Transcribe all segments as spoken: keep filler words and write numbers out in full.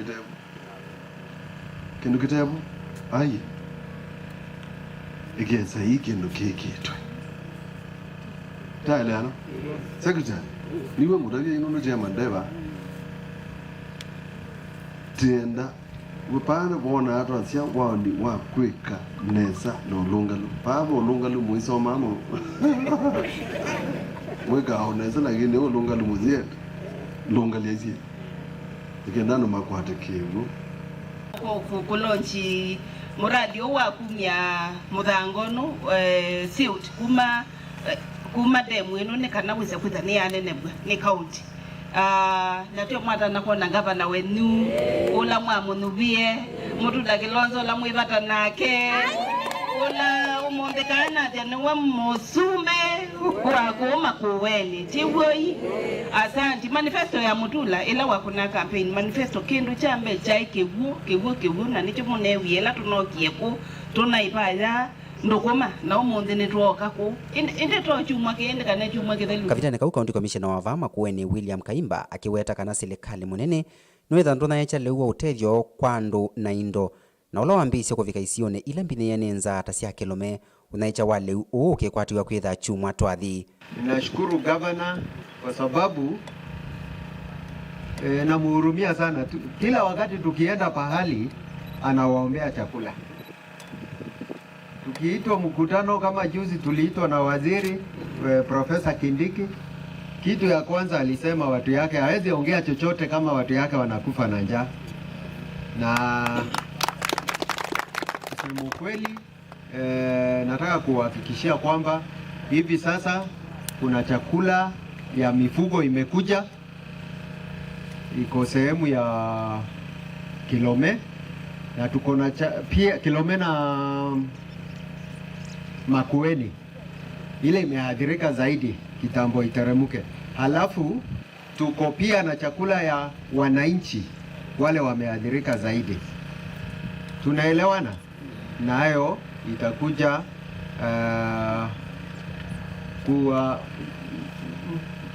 Kĩtevo. Kĩndũ kĩtevo. Ai. Ĩkesa ii kĩndũ kĩkĩtwe. Taeleana? Secretary, niwe ngũtavya ino nĩ chairman ndeva. Tienda. We paa wonaa twasya waoni wa kwĩka nesa na ũlũngalu. Paa ve ũlũngalu mũisomaa mo. Mwĩkaa o nesa lakini ũlũngalu mũzienda. Lũngalya isyĩ. Nĩkenda andũ makwate kĩw'ũ. Kũ- kũ- kũlonji mũradi ũũ wa kumya mũthanga ũnũ, eh, silt kuma, eh, kuma demu ĩno nĩ kana wĩse kwĩtha nĩyanenevw'a nĩ kaunti. Ah, na tyo mwatana kwona ngavana wenyu ũla mwamũnyuvie, Mutula Kilonzo ũla mwĩ vata nake, ũla ũmũnthĩ kana atĩ nĩwe mũsumbĩ wa kũũ Makueni. Tiw'oi? Asanti. Manifesto ya Mutula ĩla wakũna campaign, manifesto kĩndũ kya mbee kyaĩ kĩw'ũ, kĩw'ũ, kĩw'ũ, na nĩkyo mũneewie ĩla tũnookie kũũ, tũnaĩ vaya ndũkũma, na ũmũnthĩ nĩtwooka kũũ. Ĩndĩ, ĩndĩ to kyumwa kĩĩ, ĩndĩ kana kyumwa kĩthelu. Kavindanĩ kau, County Commissioner wa vaa Makueni, William Kaimba, akĩweta kana silikalĩ mũnene nĩwĩtha ndũnyaĩĩkya lĩu wa ũtethyo kwa andũ na indo, na ũla wambĩĩisye kũvika isionĩ ila mbinĩĩe nĩ nzaa ta sya Kĩlũme, ũnyaĩĩkya wa lĩu ũũ ũkĩkwatiw'a kwĩtha kyumwa twathi. Ninashukuru gavana kwa sababu, eh, namhurumia sana tu. Kila wakati tukienda pahali, anawaombea chakula. Tukiitwa mkutano kama juzi tuliitwa na waziri, eh, Profesa Kindiki, kitu ya kwanza alisema watu yake, hawezi ongea chochote kama watu yake wanakufa na njaa. Na kusema ukweli, eh, nataka kuhakikishia kwamba hivi sasa kuna chakula ya mifugo imekuja, iko sehemu ya Kilome, na tuko na cha- pia Kilome na Makueni, ile imeathirika zaidi, kitambo iteremke. Halafu tuko pia na chakula ya wananchi wale wameathirika zaidi. Tunaelewana? Nayo itakuja, ah, kuwa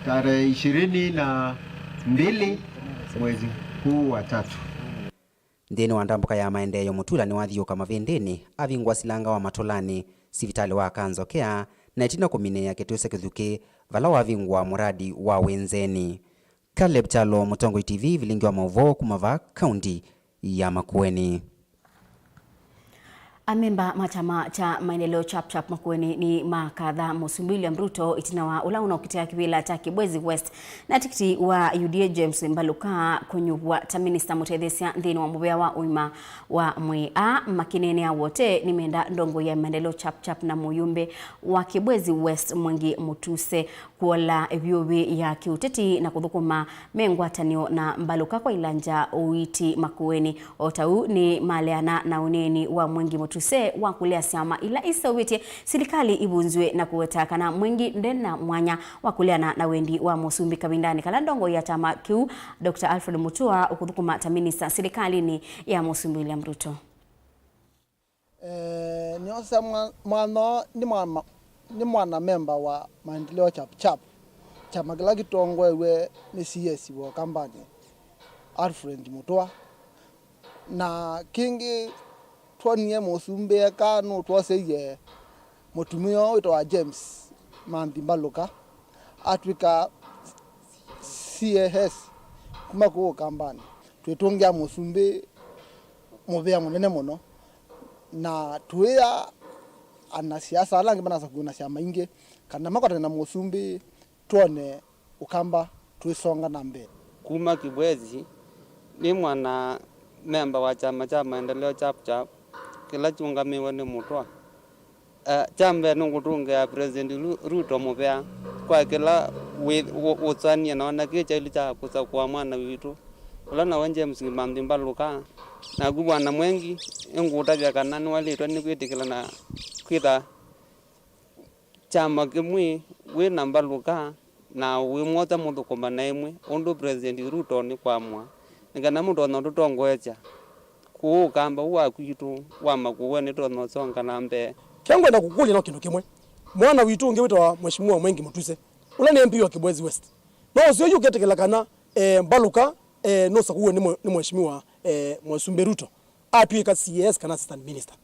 tarehe ishirini na mbili mwezi huu wa tatu. Nthĩnĩ wa ndambũka ya maendeeo, Mutula nĩwathiũũka Mavĩndĩnĩ, avingũa silanga wa Matũlanĩ, sivitalĩ wa Kanzokea, na ĩtina kũminĩĩa Kĩtwĩse Kĩthukĩ, vala wavingũa mũradi wa Wĩnzeni. Caleb Kyalo, Mũtongoi T V, vilingi wa maũvoo kuma vaa kaunti ya Makueni. Amemba ma kyama kya Maendeleo Chap Chap Makueni nĩmakatha Mũsumbĩ William Ruto ĩtina wa ũla ũnaũkitĩa kĩvĩla kya Kibwezi West na tikiti wa U D A James Mbaluka kũnyuvwa ta minista mũtetheesya nthĩnĩ wa mũvĩa wa ũima wa mwĩĩ. Aa makĩneenea Wote nĩmenda ndongoi ya Maendeleo Chap Chap na mũyũmbe wa Kibwezi West Mwengi Mutuse kũola ĩvyũvĩ ya kĩũteti na kũthũkũma me ngwatanĩo na Mbaluka kwa ilanja ũiiti Makueni. O ta ũu nĩmaleana na ũneeni wa Mwengi Mutuse wa kũlea syama ila iseũvĩtye silikalĩ ivunzw'e na kũweta kana Mwengi nde na mwanya wa kũleana na wendi wa Mũsumbĩ kavindanĩ kala ndongoi ya kyama kĩu, Doctor Alfred Mutua, ũkũthũkũma ta minista silikalĩnĩ ya Mũsumbĩ William Ruto. Eh, nĩosa mwa- mwanya nĩ mwana, nĩ mwana memba wa Maendeleo Chap Chap, kyama kĩla kĩtongoew'e nĩ C S wa Ũkambanĩ, Alfred Mutua. Na kĩngĩ, twonie Mũsumbĩ eka nũtwoseie mũtumĩa wĩtawa James Manthi Mbaluka atw'ĩka C A S kuma kũu Ũkambanĩ. Twĩtũngĩa Mũsumbĩ mũvea mũnene mũno, na tũĩa anasiasa ala angĩ manasa kwĩna syama ingĩ kana makwatane na Mũsumbĩ twone Ũkamba tũisonga na mbee. Kuma Kibwezi, nĩ mwana memba wa kyama kya Maendeleo Chap Chap kĩla kyũngamĩwe nĩ Mũtwa. Eh, kya mbee nũkũtũngĩa President Ru- Ruto mũvea kwa kĩla wĩ- wũ- wũsanie na ona kĩ kyaĩlu kya kũsakũa mwana witũ, ũla nawe James Manthi Mbaluka. Naku Bwana Mwengi, ĩngũtavya kana nĩwaĩlĩtwe nĩ kwĩtĩkĩla na kwĩtha kyama kĩmwe wĩ na Mbaluka na wĩmwota mũthũkũma na ĩmwe, ũndũ President Ruto nĩkwamũa, nĩ kana mũtonya ũtũtongoesya kũũ Ũkamba ũũ wa kwitũ wa Makueni tũtonya ũsonga na mbee. Kĩla ngwenda kũkũlya no kĩndũ kĩmwe. Mwana witũ ũngĩ wĩtawa Mheshimiwa Mwengi Mutuse, ũla nĩ M P wa Kibwezi West. No ũseo yu ũketĩkĩla kana, eh, Mbaluka, eh, nũsakũwe nĩ mwe- nĩ Mheshimiwa eh, Mũsumbĩ Ruto atw'ĩka C A S kana assistant minister.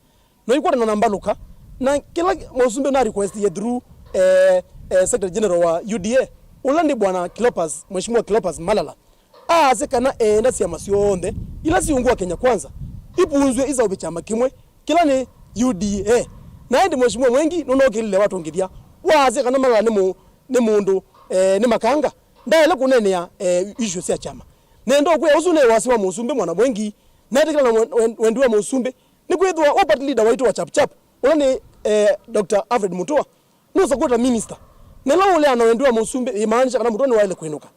No ikwatana na Mbaluka, na kĩla Mũsumbĩ na request ye through, eh, eh, Secretary General wa U D A, ũla nĩ Bwana Cleopas, Mheshimiwa Cleopas Malala, aasya kana eenda syama syonthe ila siungua Kenya Kwanza ipunzw'e isaũvĩ kyama kĩmwe, kĩla nĩ U D A. Na ĩndĩ Mheshimiwa Mwengi nũnokĩlile watũngĩthya, waasya kana Malala nĩ mũ-, nĩ mũndũ, eh, nĩ makanga, ndaĩle kũneenea, eh, issue sya kyama. Nenda ũkwĩa ũsu nĩ wasya wa Mũsumbĩ mwana Mwengi, na etĩkĩla na wen-, wen-, wendi wa Mũsumbĩ, nĩkwĩthĩwa wa party leader waitũ wa Chap Chap, ũla nĩ, eh, Doctor Alfred Mutua, nũsakũta minister. Na ĩla ũleana wendi wa Mũsumbĩ, ĩmaanisha kana Mutua nĩwaĩle kwĩnũka.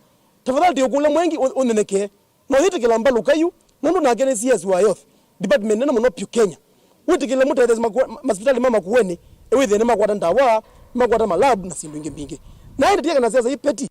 Tafadhali tũikũlya Mwengi ũ-, ũnenekee. No yĩtĩkĩla Mbaluka yu, nũndũ nake nĩ C S wa health department nene mũno pyũ Kenya. Wĩtĩkĩle mũtetheesye maku-, ma-, masivitalĩ ma Makueni, ewĩthĩe nĩmakwata ndawa, nĩmakwata malab na syĩndũ ingĩ mbingĩ. Na ĩndĩ tiekana siasa ipeti.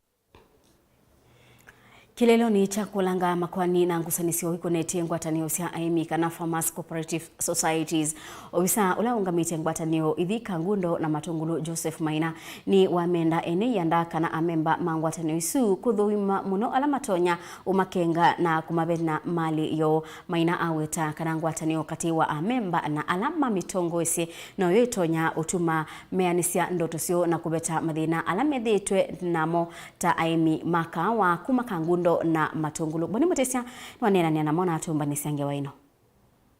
Kĩlelonĩ kya kũlanga makoani na ngusanĩsyo ikonetye ngwatanĩo sya aĩmi kana farmers cooperative societies, ovisa ũla ũngamĩte ngwatanĩo ithi Kangundo na Matũngũlũ Joseph Maina nĩwamenda ene ianda kana amemba ma ngwatanĩo isu kũthũima mũno ala matonya ũmakenga na kũmavena malĩ yoo. Maina aweta kana ngwatanĩo katĩ wa amemba na ala mamĩtongoesye noyo ĩtonya ũtuma meanĩsya ndoto syoo na kũveta mathĩna ala methĩĩtwe namo ta aĩmi ma kaawa kuma Kangundo na Matũngũlũ. Boni Mũtĩsya nĩwaneenanĩa namo na atũmbanĩsya ngewa ĩno.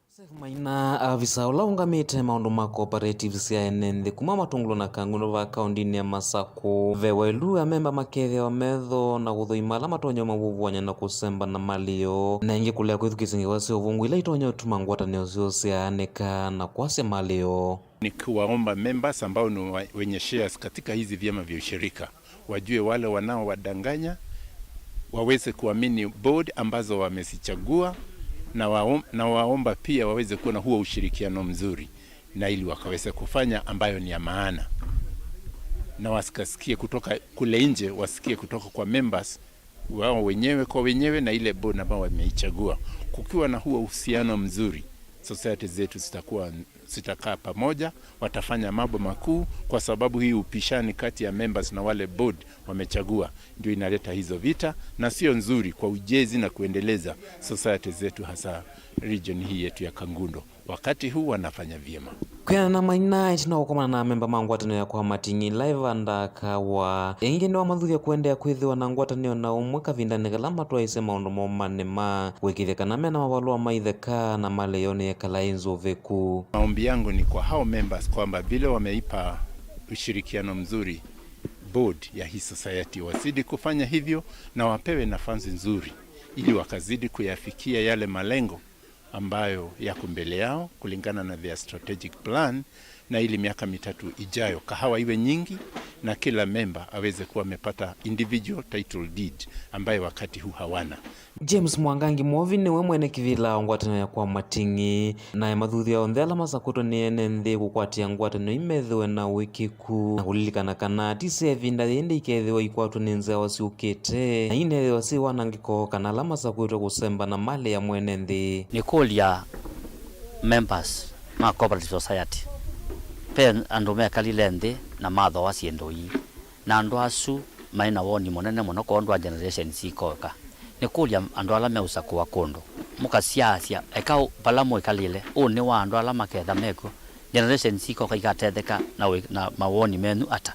Joseph Maina, avisa ũla ũngamĩte maũndũ ma cooperatives sya ene nthĩ kuma Matũngũlũ na Kangundo va kaũndĩnĩ ya Masakũ, ve welu amemba makethĩawa metho na kũthũima ala matonya ũmavũvũany'a na kũsemba na malĩ yoo, na ĩngĩ kũlea kwĩthukĩĩsya ngewa sya ũvũngũ ila itonya ũtuma ngwatanĩo syoo syaanĩka na kwasya malĩ yoo. Nikiwaomba members ambao ni wa-, wenye shares katika hizi vyama vya ushirika, wajue wale wanaowadanganya, waweze kuamini board ambazo wamezichagua, na waom-, na waomba pia waweze kuwa na huo ushirikiano mzuri, na ili wakaweze kufanya ambayo ni ya maana, na wasikasikie kutoka kule nje, wasikie kutoka kwa members wao wenyewe kwa wenyewe na ile board ambao wameichagua. Kukiwa na huo uhusiano mzuri, society zetu zitakuwa, zitakaa pamoja, watafanya mambo makuu, kwa sababu hii upishani kati ya members na wale board wamechagua ndio inaleta hizo vita, na sio nzuri kwa ujenzi na kuendeleza society zetu, hasa region hii yetu ya Kangundo. Wakati huu wanafanya vyema. Kwĩanana na Maina, ĩtina wa kũkomana na amemba ma ngwatanĩo ya kwa Mating'i, Liver Ndakawa ĩngĩ nĩwamathuthya kũendeea kwĩthĩwa na ngwatanĩo na ũmwe kavindanĩ kala matwaĩĩsye maũndũ moo manema, kũĩkĩĩthya kana mena mavalũa ma itheka na malĩ yoo nĩyekala ĩ nzũvĩku. Maombi yangu ni kwa hao members kwamba vile wameipa ushirikiano mzuri board ya hii society, wazidi kufanya hivyo na wapewe nafasi nzuri ili wakazidi kuyafikia yale malengo ambayo yako mbele yao kulingana na their strategic plan, na ili miaka mitatu ijayo kahawa iwe nyingi na kila memba aweze kuwa amepata individual title deed ambayo wakati huu hawana. James Mwangangi Mwovi nĩwe mwene kĩvĩla wa ngwatanĩo ya kwa Mating'i, naye mathuthya onthe ala masakwĩtwe nĩ ene nthĩ kũkwatĩa ngwatanĩo imethĩwe na ũĩkĩku, na kũlilikana kana ti sya ĩvinda yĩĩ nthĩ ikethĩwa ikwatwe nĩ nzeo syũkĩte, na inethĩwa syĩ wanangĩko kana ala masakwĩtwe kũsemba na malĩ ya mwene nthĩ. Nĩkũlya members ma cooperative society, ve andũ mekalile nthĩ na mathooa syĩndũ ii, na andũ asu maĩ na woni mũnene mũno kwondũ wa generations ikoka. Nĩkũlya andũ ala meũsakũa kũndũ, mũkasyaasya, eka ũ-, vala mwĩkalĩle, ũnĩ wa andũ ala maketha mekw'o, generations ikoka ikatetheka na wĩ-, na mawoni menyu ata?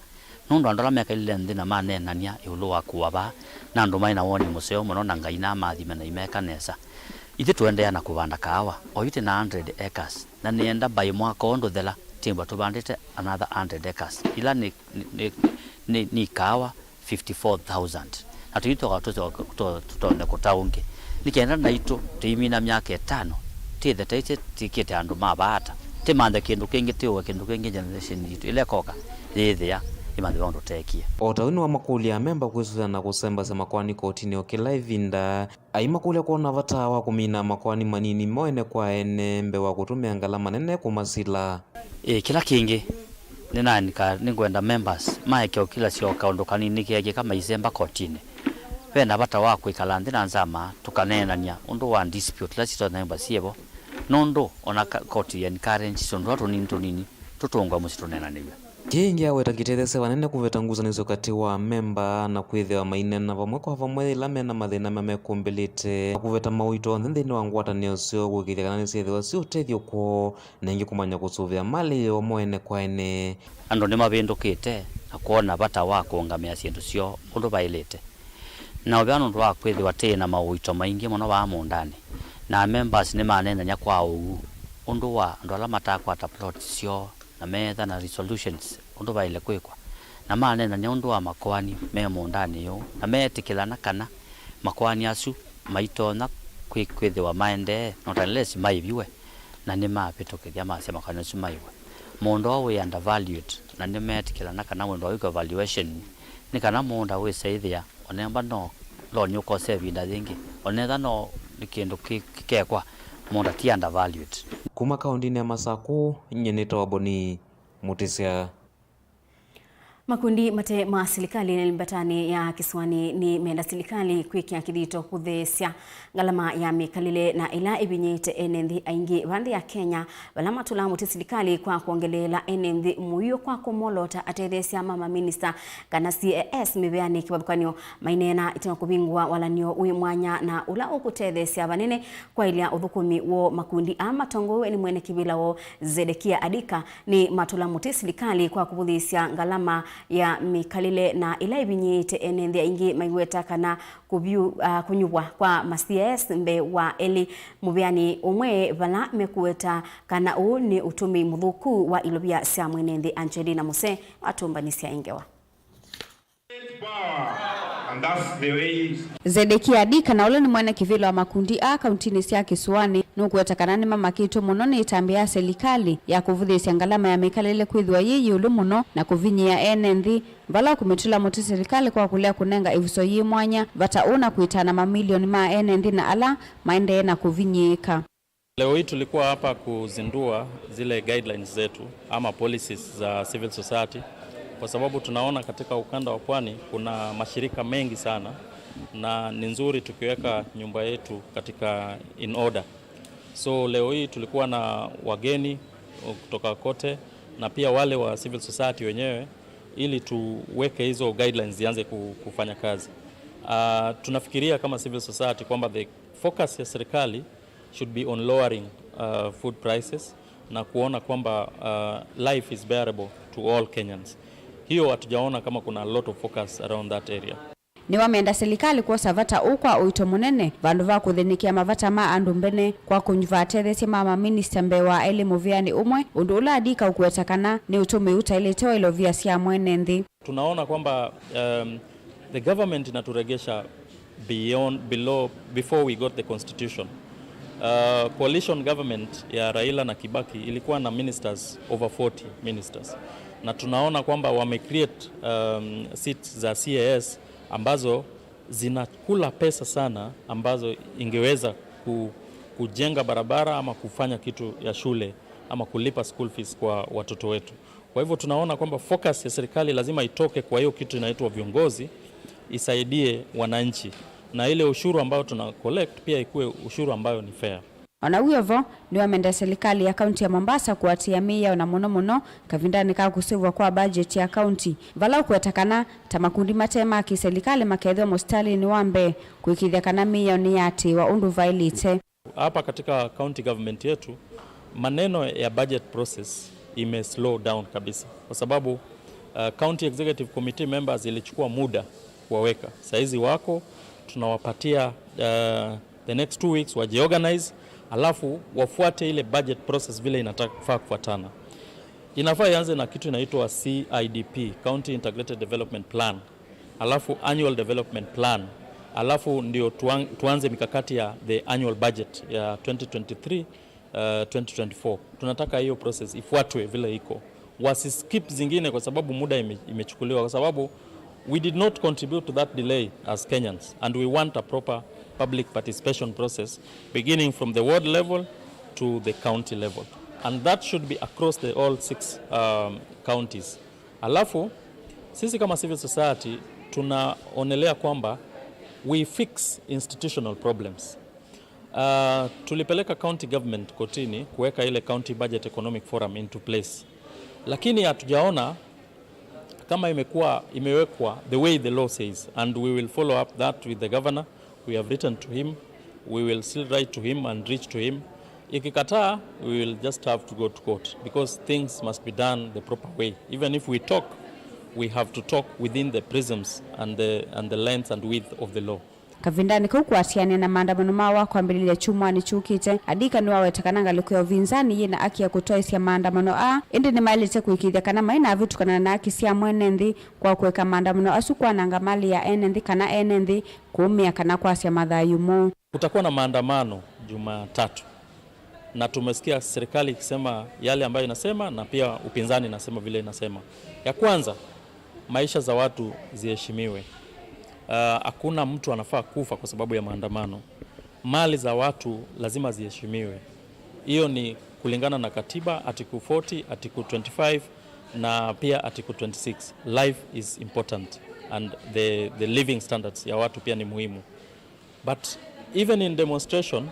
Nũndũ andũ ala mekalile nthĩ na maneenany'a ĩũlũ wa kũũa vaa, na andũ maĩ na woni mũseo mũno, na Ngai naamathime na imeka nesa. Ithyĩ tũendeea na kũvanda kaawa, oyu twĩ na hundred acres, na nĩenda by mwaka ũũ ndũthela, twĩmbwa tũvandĩte another hundred acres, ila nĩ, nĩ, nĩ, nĩ, nĩ kaawa fifty-four thousand. Na tũitũ tũtonya kũta ũngĩ. Nĩ kenda naitũ tũimina myaka ĩtano, twĩthe taitũ twĩkĩte andũ ma vaa ata, tũmanthe kĩndũ kĩngĩ, tũũe kĩndũ kĩngĩ, generation yitũ ĩla ĩkoka yĩĩthĩa ĩmanthe ve ũndũ teekie. O ta ũu nĩwamakũlya amemba kwĩsũvĩa na kũsembasya makoani kotinĩ o kĩla ĩvinda, aimakũlya kwona vata wa kũmina makoani manini mo ene kwa ene mbee wa kũtũmĩa ngalama nene kũmasila. Ĩĩ, kĩla kĩngĩ, nĩnaandĩka, nĩngwenda members maeke ũkilasya o kaũndũ kanini keekĩka maisemba kotinĩ. Ve na vata wa kwĩkala nthĩ na nzama tũkaneenany'a ũndũ wa dispute ila sitonya ĩmba syĩvo, nũndũ o na ka-, koti encourage tũndũ tũla tũnini tũnini tũtũngwe mũsyĩ tũneenanĩw'e. Kĩĩ ĩngĩ aweta kĩtetheesya vanene kũveta ngusanĩsyo katĩ wa amemba na kwĩthĩwa maineena vamwe kwa vamwe yĩla mena mathĩna mamekũmbĩlĩte, na kũveta maũito onthe nthĩnĩ wa ngwatanĩo syoo kũĩkĩĩthya kana nĩsyĩthĩwa syĩ ũtethyo kwoo, na ĩngĩ kũmanya kũsũvĩa malĩ yoo mo ene kwa ene. Andũ nĩmavĩndũkĩte na kwona vata wa kũũngamĩa syĩndũ syoo ũndũ vaĩlĩte. Na ũvea nũndũ wa kwĩthĩwa tĩ na maũito maingĩ mũno vaa mũũndanĩ, na members nĩmaneenany'a kwa ũuu ũndũ wa andũ ala matakwata plot syoo na meetha na resolutions ũndũ vaĩle kwĩkwa, na maneenany'a ũndũ wa makoani me mũũndanĩ ũũ, na meetĩkĩlana kana makoani asu maitonya kwĩ-, kwĩthĩwa maendee, not unless maĩviwe, na nĩmavĩtũkĩthya masya makoani asu maĩvwe. Mũũnda ũũ wĩ undervalued, na nĩmeetĩkĩlana kana wendo wa wĩkwa valuation nĩ kana mũũnda wĩsaĩthĩa Onemba no, no nĩũkose ĩvinda yĩngĩ. Onetha no nĩ kĩndũ kĩ-, kĩkekwa, mũũnda ti undervalued. Kuma kaũndĩnĩ ya Masakũ, nyie nĩtawa Boni Mũtĩsya. Makundi mate ma silikalĩ nĩ mbatanĩ ya kĩsũanĩ nĩ menda silikalĩ kwĩkĩa kĩthito kũtheesya ngalama ya mĩkalĩle na ĩla ĩvinyĩĩte ene nthĩ aingĩ va nthĩ ya Kenya, vala matũlaa mũtĩ silikalĩ kwa kwongeleela ene nthĩ mũio kwa kũmolota atetheesya ma maminista kana C A S mĩveanĩ kĩvathũkany'o. Maineena ĩtina kũvingũa walan'yo wĩ mwanya na ũla ũkũtetheesya vanene kwaĩlya ũthũkũmi woo, makundi aa matongoew'e nĩ mwene kĩvĩla woo Zedekia Adika nĩ matũla mũtĩ silikalĩ kwa kũvũthĩĩsya ngalama ya mĩkalĩle na ĩla ĩvinyĩĩte ene nthĩ aingĩ maiweta kana kũvyu-, ah, kũnyuvwa kwa ma C A S mbee wa elĩ mũvĩanĩ ũmwe, vala mekũweta kana ũũ nĩ ũtũmĩi mũthũku wa ilovia sya mwene nthĩ. Angelina Muse atũmbanĩsya ĩngewa. Zedekia Adika, na ũla nĩ mwene kĩvĩla wa makundi aa kauntinĩ sya kĩsũanĩ, nũkũweta kana nĩmamakĩtwe mũno nĩ ĩtambya ya selikalĩ ya kũvũthĩĩsya ngalama ya mĩkalĩle kwĩthĩwa yĩ ĩũlũ mũno na kũvinyĩĩa ene nthĩ, vala ũkũmĩtũla mũtĩ selikalĩ kwa kũlea kũnenga ĩvuso yĩ mwanya vata ũũ na kwĩtana mamilioni ma ene nthĩ na ala maendee na kũvinyĩĩka. Leo hii tulikuwa hapa kuzindua zile guidelines zetu ama policies za civil society, kwa sababu tunaona katika ukanda wa pwani kuna mashirika mengi sana, na ni nzuri tukiweka nyumba yetu katika in order. So leo hii tulikuwa na wageni kutoka kote na pia wale wa civil society wenyewe, ili tuweke hizo guidelines zianze ku-, kufanya kazi. Ah, tunafikiria kama civil society kwamba the focus ya serikali should be on lowering, uh, food prices na kuona kwamba, uh, life is bearable to all Kenyans. Hiyo hatujaona kama kuna a lot of focus around that area. Nĩwamenda selikalĩ kwosa vata ũũ kwa ũito mũnene vandũ va kũthĩnĩkĩa mavata ma andũ mbene kwa kũnyuva atetheesya ma maminista mbee wa elĩ mũvĩanĩ ũmwe, ũndũ ũla Adika ũkũweta kana nĩ ũtũmĩi ũtaĩlĩte wa ilovia sya mwene nthĩ. Tunaona kwamba, um, the government inaturegesha beyond, below, before we got the constitution. Uh, coalition government ya Raila na Kibaki ilikuwa na ministers, over forty ministers. Na tunaona kwamba wame create, um, seats za C A S ambazo zinakula pesa sana ambazo ingeweza ku-, kujenga barabara ama kufanya kitu ya shule ama kulipa school fees kwa watoto wetu. Kwa hivyo tunaona kwamba focus ya serikali lazima itoke kwa hiyo kitu inaitwa viongozi, isaidie wananchi. Na ile ushuru ambayo tuna collect pia ikuwe ushuru ambayo ni fair. O na w'o vo, nĩwamenda selikalĩ ya kaunti ya Mombasa kũatĩĩa mĩao na mũno mũno kavindanĩ ka kũsĩvwa kwa budget ya kaunti, vala ũkũweta kana ta makundi mate ma kĩselikalĩ makethĩwa mũsitalĩnĩ wa mbee kũĩkĩĩthya kana mĩao nĩyaatĩĩwa ũndũ vaĩlĩte. Hapa katika county government yetu, maneno ya budget process ime slow down kabisa, kwa sababu, uh, county executive committee members ilichukua muda kuwaweka. Saizi wako, tunawapatia, uh, the next two weeks wajiorganize, alafu wafuate ile budget process vile inafaa kufuatana. Inafaa ianze na kitu inaitwa C I D P, County Integrated Development Plan, alafu annual development plan, alafu ndio tuan-, tuanze mikakati ya the annual budget ya twenty twenty-three, uh, twenty twenty-four. Tunataka hiyo process ifuatwe vile iko, wasiskip zingine kwa sababu muda ime-, imechukuliwa, kwa sababu we did not contribute to that delay as Kenyans, and we want a proper public participation process beginning from the ward level to the county level, and that should be across the all six, um, counties. Alafu, sisi kama civil society tunaonelea kwamba we fix institutional problems. Uh, tulipeleka county government kotini kuweka ile County Budget Economic Forum into place. Lakini hatujaona Kama imekuwa imewekwa the way the law says, and we will follow up that with the governor. We have written to him, we will still write to him and reach to him. Ikikataa, we will just have to go to court because things must be done the proper way. Even if we talk, we have to talk within the prisms and the, and the length and width of the law. Kavindanĩ kau kũatĩanĩa na maandamano ma wa kwambĩlĩlya kyumwanĩ kyũkĩte, Adika nĩwaweta kana ngalĩko ya ũvinzani yĩ na aki ya kũtwaĩsya maandamano aa, ĩndĩ nĩmaĩlĩte kũĩkĩĩthya kana mainaavĩtũkana na aki sya mwene nthĩ kwa kũeka maandamano asu kwananga malĩ ya ene nthĩ kana ene nthĩ kũũmĩa kana kwasya mathayũ moo. Kutakuwa na maandamano Jumatatu. Na tumesikia serikali ikisema yale ambayo inasema, na pia upinzani inasema vile inasema. Ya kwanza, maisha za watu ziheshimiwe. Ah, hakuna mtu anafaa kufa kwa sababu ya maandamano. Mali za watu lazima ziheshimiwe. Hiyo ni kulingana na katiba, Article forty, Article twenty-five, na pia Article twenty-six. Life is important and the, the living standards ya watu pia ni muhimu. But even in demonstration,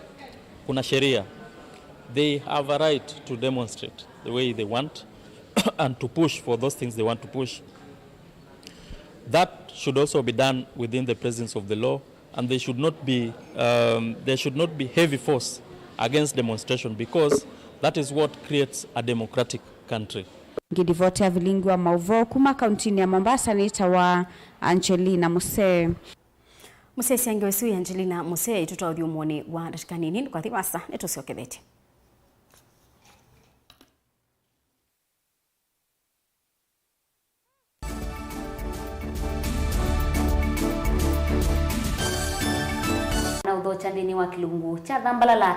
kuna sheria. They have a right to demonstrate the way they want and to push for those things they want to push. That should also be done within the presence of the law, and they should not be, um, there should not be heavy force against demonstration, because that is what creates a democratic country. Ngĩlivoti ya vilingi wa maũvoo kuma kauntinĩ ya Mombasa nĩtawa Angelina Musee. Mũsyaĩĩsya ngewa ĩsu ya Angelina Musee, ĩtũtwaũthya ũmũnĩ wa ndatĩka nini, ndũkathi vaasa, nĩtũsyokethetye. Na ũthokya nthĩnĩ wa kĩlungu kya Thambalala.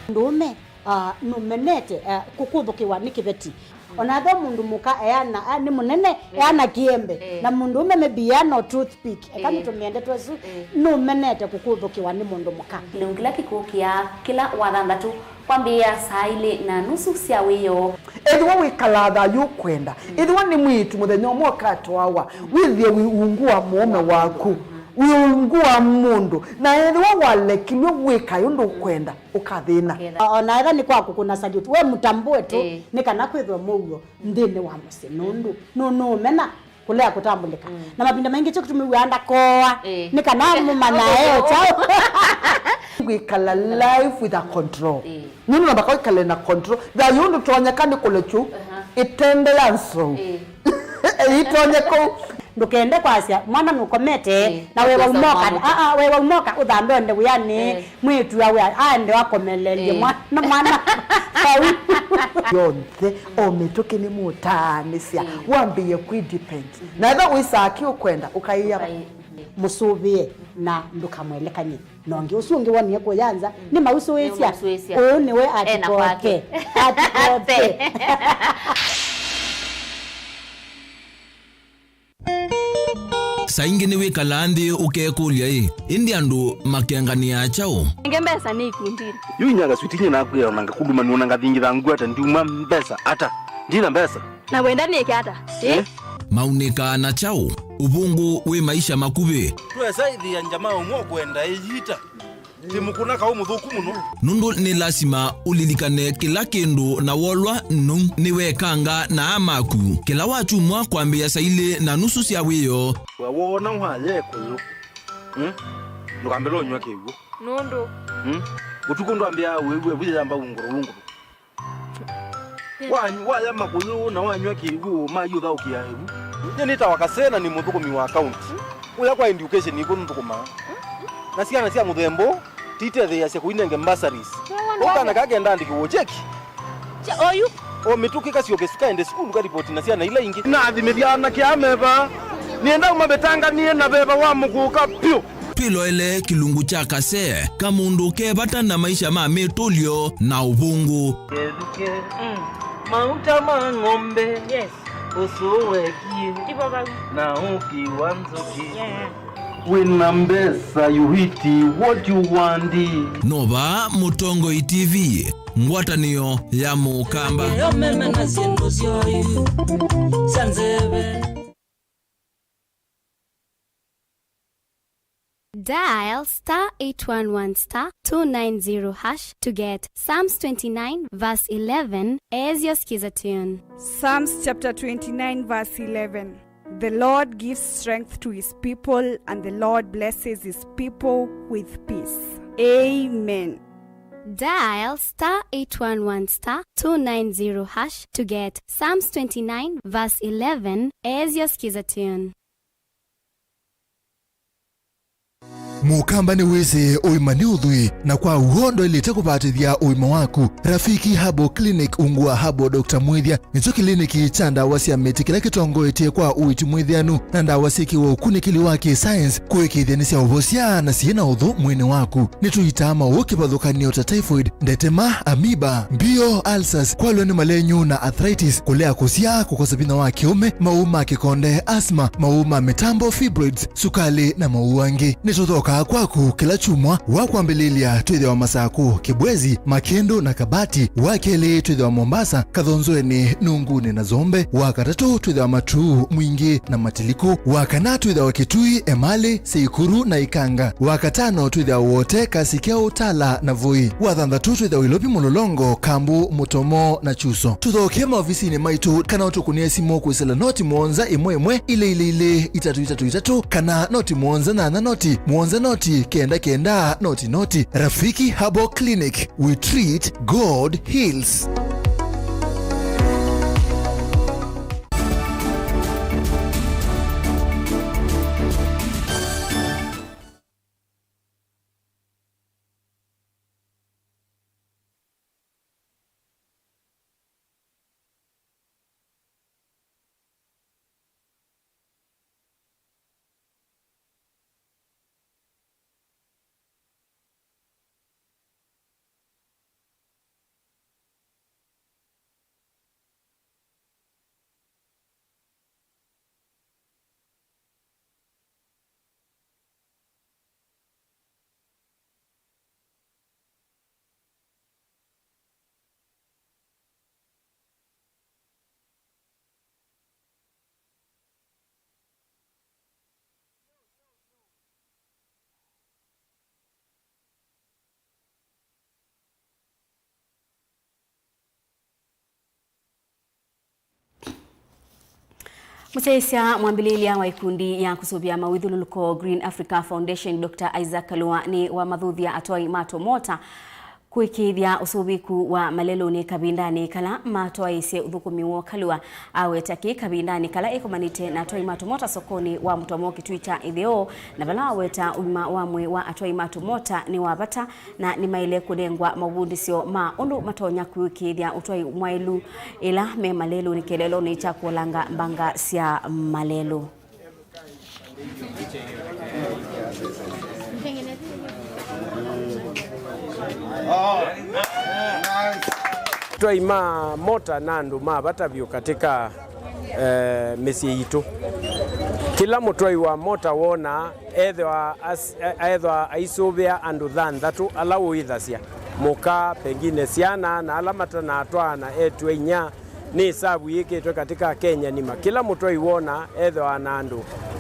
Mũndũũme, ah, nũmenete, ah, kũkũthũkĩwa nĩ kĩveti. O na ethĩwa mũndũ mũka eana, ah, nĩ mũnene, eh, eana kĩembe, eh, na mũndũũme maybe eana o toothpick, eka, eh, nĩtũmĩe ndeto ĩsu, eh, nũmenete kũkũthũkĩwa nĩ mũndũ mũka. Kĩlungu kĩla kĩkũkĩa kĩla Wathanthatũ kwambĩĩa saa ilĩ na nusu sya wĩoo. Ethĩwa wĩkalaa thayũ ũkwenda, mm, ethĩwa nĩ mwĩĩtu mũthenya ũmwe ũkatwawa, mm, wĩthĩe wĩ ungu wa mũũme waku, mm, wĩ ungu wa mũndũ, na ethĩwa walekilw'e wĩkae ũndũ ũkwenda, ũkathĩna. Ũkethĩa. O na ethĩwa nĩ kwa kũkũna salute, we mũtambũe tu, ĩĩ, nĩ kana kwĩthwe mũuo nthĩnĩ wa mũsyĩ, nũndũ nũ-, nũũmena kũlea kũtambũlĩka. Mm. Na mavinda maingĩ kyo kĩtumi wĩaa ndakoa, ĩĩ, nĩ kana mũmanyae o kyaũ. Kwĩkala life with a control. Ĩĩ. Nũndũ namba kwĩkale na control. Thayũ ndũtonyeka nĩ kũlekyu, aha, ĩtende ya nzou. Ĩĩ. Ĩitonyeka. Ndũkende kwasya mwana nũkomete, ĩĩ, na we waumoka, ah, ah, we waumoka ũthambe ũende wĩanĩ. Ĩĩ. Mwĩĩtu awe aende akomelelye, ĩĩ, mwana, mwana vau. Yonthe, o mĩtũkĩ nĩmũtaanĩsya, ĩĩ, wambĩĩe kwĩdepend. Mhm. Na ethĩwa wĩsaa kĩ ũkwenda, ũkaĩa. Ũkaĩ-, mhm, mũsũvĩe na ndũkamwelekany'e. Na ũngĩ ũsu ũngĩ wonie kũya nza, mm, nĩmausũĩsya. Nĩmausũĩsya. Ũũ nĩwe ena atikote kwake. Atikote. Saa ingĩ nĩwĩkalaa nthĩ ũkekũlya-ĩ, ĩndĩ andũ makenganĩaa kyaũ? Nenge mbesa nĩ ikundinĩ. Yu inya kaswiti nye nakwĩa ona ngakuluma nĩwona ngathingitha ngwata ndiuma mbesa ata. Ndina mbesa. Na wenda nĩke ata? Eh? Eh? Maunĩkaa na kyaũ? Ũvũngũ wĩ maisha makuvĩ. Twesa ĩthĩa njama ũmwe ũkwenda ĩyita. Ti mũkũna kaũ mũthũku mũno. Nũndũ nĩ lasima ũlilikane kĩla kĩndũ na wolwa nũu nĩwekanga na aa maku. Kĩla wakyumwa kwambĩĩa saa ilĩ na nusu sya wĩoo. We woona waya ĩkũyũ. Hmm? Ndũkambĩle ũnyw'a kĩw'ũ. Nũndũ? Hmm? Ũtukũ ndwambĩaa wĩw'e wĩyamba ungũrũ ungũrũ. Wa-, waya makũyũ na wanyw'a kĩw'ũ, mayũthaũkĩa ĩvu. Nyie nĩtawa Kasee na nĩ mũthũkũmi wa kaunti. Ũya kwa education nĩkw'o nũthũkũmaa. Na syana sya mũthemba ũũ titetheeasya kũinenge bursaries. Ũũ kana kakenda andĩkĩw'o cheki. Oyu. O mĩtũkĩ kasyoke kaende sukulu karipoti na syana ila ingĩ. Nathimĩthya anake aa me vaa. Nĩenda ũmavĩtanganĩe na veva wa mũkũũka vyũ. Twĩloele kĩlungu kya Kasee, kamũndũ ke vata na maisha ma mĩtũlyo na ũvũngũ. Kethukĩ. Mm. Mauta ma ng'ombe. Yes. Ũsũũ wekie. Ivo vau. Na ũki wa nzũkĩ. Yeah. Wĩna mbesa, you eat what you want. No vaa Mũtongoi T V, ngwatanĩo ya Mũkamba. Yo meme na syĩndũ syoyu sya nzeve. Dial star eight one one star two nine zero hash to get Psalms twenty-nine verse eleven as your Skiza tune. Psalms chapter twenty-nine, verse eleven. The Lord gives strength to his people, and the Lord blesses his people with peace. Amen. Dial star eight one one star two nine zero hash to get Psalms twenty-nine verse eleven as your Skiza tune. Mũkamba nĩwĩsĩ ũima nĩ ũthwii, na kwa w'o ndwaĩlĩte kũvatĩthya ũima waku. Rafiki Herbal Clinic ungu wa Herbal Doctor Mwĩthya nĩkyo kĩliniki kya ndawa sya mĩtĩ kĩla kĩtongoetye kwa ũiiti mwĩthĩanu na ndawa syĩkĩwe ũkunĩkĩli wa kĩ-science kũĩkĩĩthya nĩsyaũvosya na syĩ na ũthũ mwĩĩnĩ waku. Nĩtũitaa maũũ kĩvathũkany'o ta typhoid, ndetema, amoeba, mbio, ulcers, kwalwa nĩ malenyu na arthritis, kũlea kũsyaa, kũkosa vinya wa kĩũme, maũũ ma kĩkonde, asthma, maũũ ma mĩtambo, fibroids, sukalĩ, na maũũ angĩ. Nĩtũthokaa kwaku kĩla kyumwa. Wa kwambĩlĩlya twĩthĩawa Masakũ, Kĩbwezi, Makĩndũ, na Kabati. Wa kelĩ twĩthĩawa Mombasa, Kathonzweni, Nungunĩ, na Zombe. Wa katatũ twĩthĩawa Matuu, Mwingĩ, na Matiliku. Wa kana twĩthĩawa Kitui, Emali, Seikuru, na Ikanga. Wa katano twĩthĩawa Wote, Kasikya, Utala, na Voi. Wa thanthatũ twĩthĩawa Ilovi, Mlolongo, Kambu, Mutomo, na Chuso. Tũthokee maovisinĩ maitũ kana ũtũkũnĩe simũ kwĩsĩla noti mũonza ĩmwe ĩmwe ilĩ ilĩ ilĩ itatũ itatũ itatũ kana noti mũonza nyanya noti mũonza noti kenda kenda noti noti. Rafiki Herbal Clinic, we treat, God heals. Mũsyaĩĩsya mwambĩlĩĩlya wa ikundi ya kũsũvĩa mawĩthyũlũlũko Green Africa Foundation, Doctor Isaac Kalua, nĩ wamathuthya atwai ma tũmota kũĩkĩĩthya ũsũvĩku wa malelũnĩ kavindanĩ kala matwaĩĩsye ũthũkũmi woo. Kalua aweta kĩĩ kavindanĩ kala ĩkomanĩte na atwai ma tũmota sokonĩ wa Mũtomo Kĩtui kya Ĩtheo, na vala aweta ũima wa mwĩĩ wa atwai ma tũmota nĩ wa vata na nĩmaĩle kũnengwa mavundĩsyo ma ũndũ matonya kũĩkĩĩthya ũtwai mwaĩlu ĩla me malelũnĩ kĩeleelonĩ kya kũolanga mbanga sya malelũ. Atwai ma mota na andũ ma vata vyũ katika eh, mĩsyĩ yitũ. Kĩla mũtwai wa mota wonaa ethĩwa as-, e-, ethĩwa aisũvĩa andũ thanthatũ ala ũĩthasya, mũka, pengine syana, na ala matanatwaana, eĩtu-a-inyia. Nĩ ĩsavu yĩkĩtwe katika Kenya nima. Kĩla mũtwai wonaa ethĩwa na andũ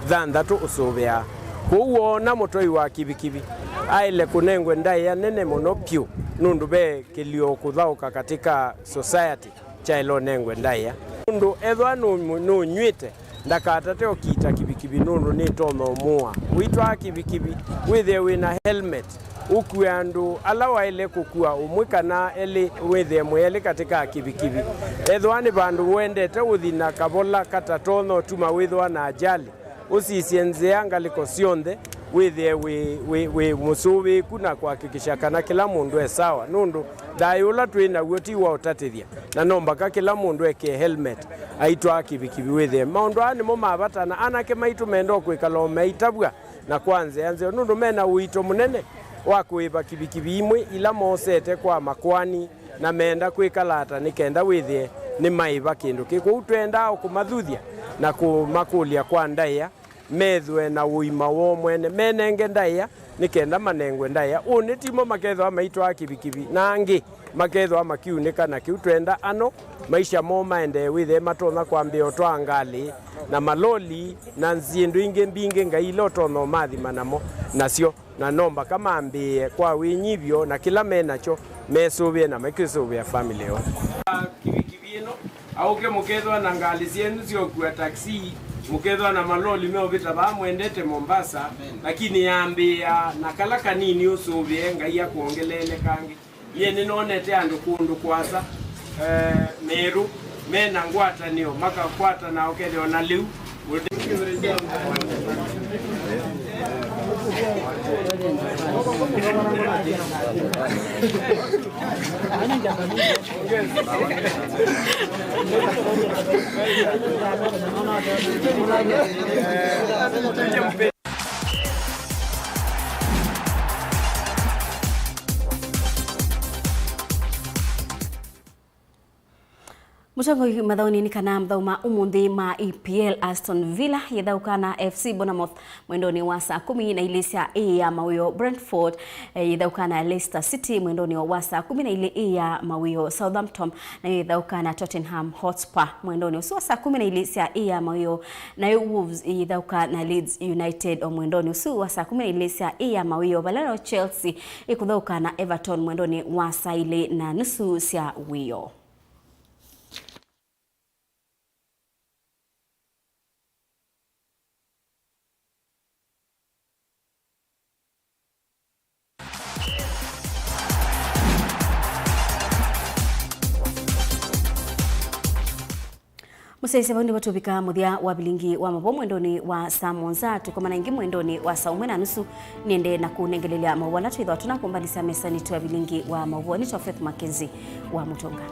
thanthatũ ũsũvĩaa. Kwoou woona mũtwai wa kivikivi aĩle kũnengwe ndaĩa nene mũno vyũ, nũndũ ve kĩlio kũthaũka katika society. Kyaĩle ũnengwe ndaĩa. Mũndũ ethĩwa nũ-, nũnyw'ĩte, ndakatate ũkiita kivikivi nũndũ nĩtonya ũmũa. Ũitwaa kivikivi, wĩthĩe wĩ na helmet, ũkue andũ ala waĩle kũkua ũmwe kana elĩ, wĩthĩe mwĩ elĩ katika kivikivi. Ethĩwa nĩ vandũ ũendete ũthi na kavola katatonya ũtuma wĩthĩwa na ajali, ũsisye nzĩa ngalĩko syonthe, wĩthĩe wĩ, wĩ, wĩ mũsũvĩĩku na kũhakikisha kana kĩla mũndũ e sawa, nũndũ thayũ ũla twĩ naw'o ti wa ũtatĩthya, na no mbaka kĩla mũndũ ekĩe helmet aitwaa kivikivi. Wĩthĩe maũndũ aa nĩmo ma vata, na anake maitũ menda o kwĩkala o meitavw'a na kwa nzĩa nzeo, nũndũ me na ũito mũnene wa kũĩva kivikivi imwe ila mosete kwa makoani na meenda kwĩkala ata nĩ kenda wĩthĩe nĩmaĩva kĩndũ kĩ. Kwoou twendaa o kũmathuthya na kũmakũlya kwa ndaĩa, methĩwe na ũima woo mwene, menenge ndaĩa nĩ kenda manengwe ndaĩa. Ũnĩ timo makethĩwa maitwaa kivikivi, na angĩ makethĩwa makiunĩka. Na kĩu twenda ano maisha moo maendee, wĩthĩe matonya kwambĩĩa ũtwaa ngalĩ na maloli, na nzĩndũ ingĩ mbingĩ Ngai ila ũtonya ũmathima namo, nasyo, na no mbaka mambĩĩe kwa wĩnyivyo, na kĩla me nakyo mesũvĩe na makĩsũvĩa famĩlĩ yoo. Kivikivi ĩno, aũke mũkethwa na ngalĩ syenyu sya ũkua taxi, mũkethwa na maloli meũvĩta vaa mwendete Mombasa, lakini yambĩĩa na kala kanini ũsũvĩe Ngai akwongeleele kangĩ. Nyie nĩnonete andũ kũndũ kũasa, eh, merũ, me na ngwatanĩo, makakwatana ũkethĩa o na lĩu. Mũtongoi mathaũnĩ nĩ kana mathaũ ma ũmũnthĩ ma E P L, Aston Villa yĩthaũka na F C Bournemouth mwendonĩ wa saa kũmi na ilĩ sya ĩĩ ya mawĩo. Brentford, eh, yĩthaũka na Leicester City mwendonĩ wa saa kũmi na ilĩ ĩĩ ya mawĩo. Southampton nayo yĩthaũka na Tottenham Hotspur mwendonĩ ũsu wa saa kũmi na ilĩ sya ĩĩ ya mawĩo. Nayo Wolves yĩthaũka na Leeds United o mwendonĩ ũsu wa saa kũmi na ilĩ sya ĩĩ ya mawĩo, vala nayo Chelsea ĩkũthaũka na Everton mwendonĩ wa saa ilĩ na nusu sya wĩoo. Mũsyaĩĩsya, vau nĩvo tũvika mũthya wa vilingi wa mavoo mwendonĩ wa saa mũonza. Tũkomana ĩngĩ mwendonĩ wa saa ũmwe na nusu. Nĩende na kũnengelelya mavoo ala twĩthwa tũnakũmbanĩsya mesanĩ twa vilingi wa mavoo. Nĩ Tofeth Mackenzie wa Mũtũnga.